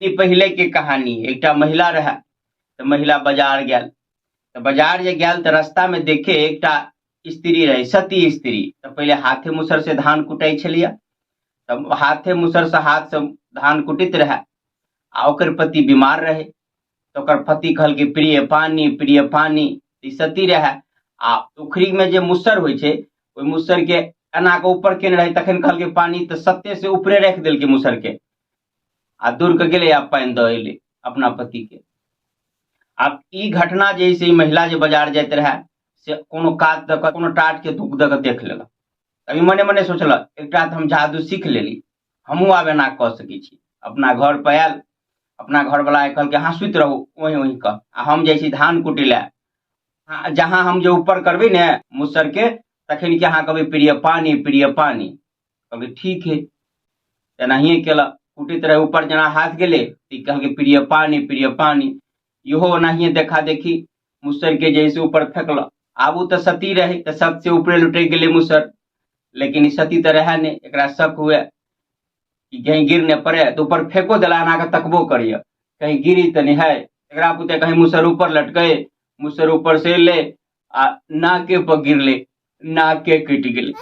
ई पहिले के कहानी। एकटा महिला रहे, तऽ महिला बाजार गेल, तऽ बाजार जे गेल तऽ रास्ता में देखे एकटा स्त्री रहे, सती स्त्री। तऽ पहिले हाथे मुसर से धान कुटै छलियै, तऽ हाथे मुसर से हाथ से धान कुटैत रहे आ ओकर पति बीमार रहे। तऽ ओकर पति कहलकै प्रिय पानी, प्रिय पानी। ई सती रहे आ उखड़ी में जे मुसर होइ छै ओहि मुसर के एना के ऊपर केने रहे, तखन कहलकै पानी, तऽ सत्ते से ऊपरे राखि देलकै मुसर के आ दूर के गेलै आ पानि दऽ एलै अपना पति के। आब ई घटना जे है से ई महिला जे बाजार जाइत रहए से कोनो कात दऽ कऽ कोनो टाट के धुक दऽ कऽ देख लेलक। अभी मने मने सोचलक एकटा तऽ हम जादू सीख लेली, हमहूँ आब एना कऽ सकै छी। अपना घर पर आयल, अपना घरवला के कहलकै अहाँ सुति रहू ओहि ओहि कऽ आ हम जाइ छी धान कुटै लए, जहाँ हम जे ऊपर करबै ने मुसर के तखन कि अहाँ कहबै प्रिय पानी, प्रिय पानी। कहलकै ठीक है, एनाहिए केलक, कुटैत रहै, ऊपर जेना हाथ गेलै तऽ कहलकै प्रिय पानी, प्रिय पानी। इहो ओनाहिए देखा देखी मुसर के जैसे ऊपर फेंकलक। आब ओ तऽ सती रहै तऽ सबसे ऊपरे लुटि गेलै मुसर, लेकिन ई सती तऽ रहै नहि, एकरा शक हुए कि कहीं गिर नहि पड़े तऽ ऊपर फेंको देला, एना कऽ तकबो करिए कहीं गिरी तऽ नहि है। एकरा पुते कहीं मुसर ऊपर लटकै, मुसर ऊपर से एलै आ नाके पर गिरलै, नाके कटि गेलै।